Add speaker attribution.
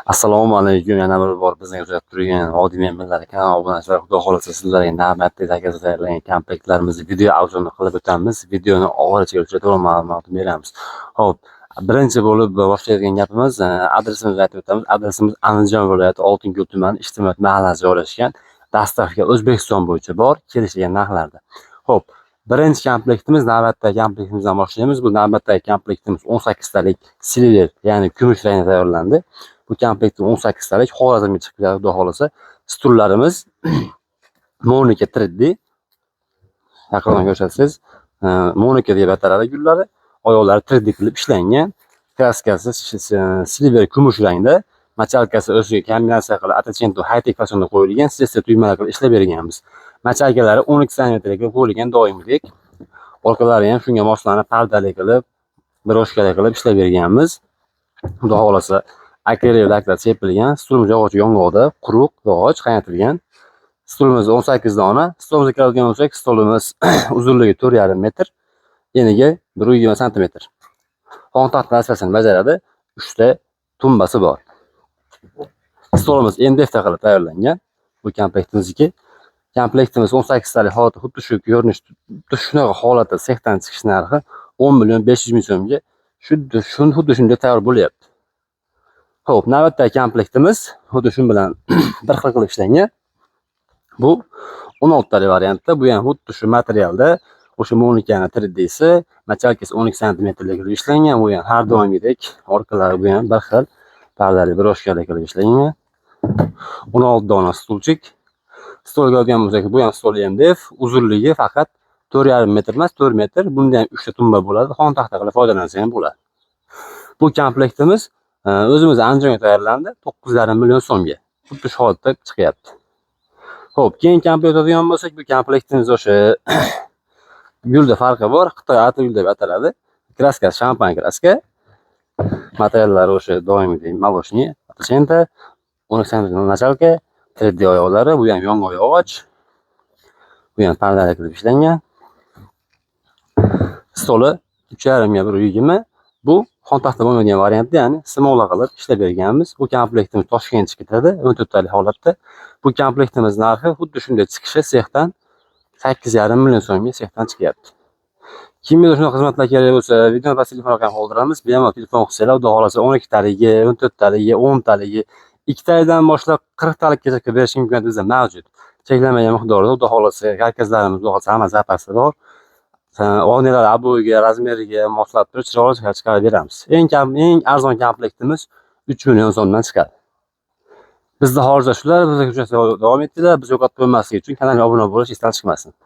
Speaker 1: Assalomu alaykum. Yana bir bor bizni kuzatib turgan Vodiy Mebellari kanali obunachilari, xudo xohlasa, sizlarga navbatdagi zakazda tayyorlangan komplektlarimizni video обзор ini qilib o'tamiz. Videoni oxirigacha to'liq ma'lumot beramiz. Xo'p, birinchi bo'lib boshlaydigan gapimiz, adresimizni aytib o'tamiz. Adresimiz Andijon viloyati, Oltinko'l tumani, Ijtimoiyat mahallasi joylashgan. Доставка O'zbekiston bo'yicha bor, kelishilgan narxlarda. Xo'p, birinchi komplektimiz, navbatdagi komplektimizdan boshlaymiz. Bu navbatdagi komplektimiz 18 talik silver, ya'ni kumush rangda tayyorlandi. Bu komplekt 18 talik Xorazmga chiqib keladi, xudo xohlasa. Stullarimiz Monika 3D. Yaqindan ko'rsatsangiz, Monika deb ataladi gullari. Oyoqlari 3D qilib ishlangan. Краска si silver, kumush rangda. Мочалка si o'ziga kombinatsiya qilib Ottocento high-tech fasonda qo'yilgan, средство tugmalar qilib ishlab berganmiz. Мочалка lari 12 sm qilib qo'yilgan doimgidek. Orqalari ham shunga moslanib, pardali qilib, брошка li qilib ishlab berganmiz. Xudo xohlasa, akril laklar sepilgan. Stulimiz yog'och yong'oqda, quruq yog'och qaynatilgan. Stulimiz 18 dona. Stolimizga keladigan bo'lsak, stolimiz uzunligi 4,5 metr, eniga 120 santimetr. Xontaxt vazifasini bajaradi. 3 ta tumbasi bor. Stolimiz MDF da qilib tayyorlangan. Bu komplektimizki. Komplektimiz 18 talik holatda, xuddi shu ko'rinish, xuddi shunaqa holatda sexdan chiqish narxi 10 million 500 ming so'mga xuddi shunday tayyor bo'lyapti. Xo'p, navbatdagi komplektimiz xuddi shu bilan bir xil qilib ishlangan. Bu 16 talik variantda, bu ham xuddi shu materialda, o'sha Monikani 3D'si, мочалка si 12 santimetrlik qilib ishlangan. Bu ham har doimgidek orqalari, bu ham bir xil pardali, брошка li qilib ishlangan. 16 dona stulchik. Stolga olgan bo'lsak, bu ham stol MDF, uzunligi faqat 4,5 metr emas, 4 metr. Bunda ham 3 ta tumba bo'ladi. Xon taxta qilib foydalansa ham bo'ladi. Bu komplektimiz o'zimiz Andijonga tayyorlandi, 9,5 million so'mga. Xuddi shu holatda chiqyapti. Xo'p, keyin komplekt o'tadigan bo'lsak, bu komplektimiz o'sha gulda farqi bor. Xitoy ati gul deb ataladi. Краска si shampan краска. Materiallari o'sha doimgidek молочный, Ottocento, 12 santimetr мочалка, 3D oyoqlari, bu ham yong'oq yog'och. Bu ham pardali qilib ishlangan. Stoli 3,5 ga 1,20. Bu xontaxta bo'lmagan variantda, ya'ni simola qilib ishlab berganmiz. Bu komplektimiz Toshkentga chiqib ketadi, 14 talik holatda. Bu komplektimiz narxi xuddi shunday chiqishi sexdan 8,5 million so'mga sexdan chiqyapti. Kimga shunaqa xizmatlar kerak bo'lsa, videoni pastga telefon raqami qoldiramiz. Bemalol telefon qilsanglar, xudo xohlasa 12 taligi, 14 taligi, 10 taligi, 2 talidan boshlab 40 talikgacha qilib berish imkoniyati bizda mavjud. Cheklanmagan miqdorda, xudo xohlasa, karkaslarimiz, xudo xohlasa, hamma zapasi bor. Oynalar обой ga, размер iga moslab turib chiroyli chiqarib beramiz. Eng kam, eng arzon komplektimiz 3 million so'mdan chiqadi. Bizda hozircha shular, bizga davom etinglar. Biz yo'qotib qo'ymaslik uchun kanalga obuna bo'lish esdan chiqmasin.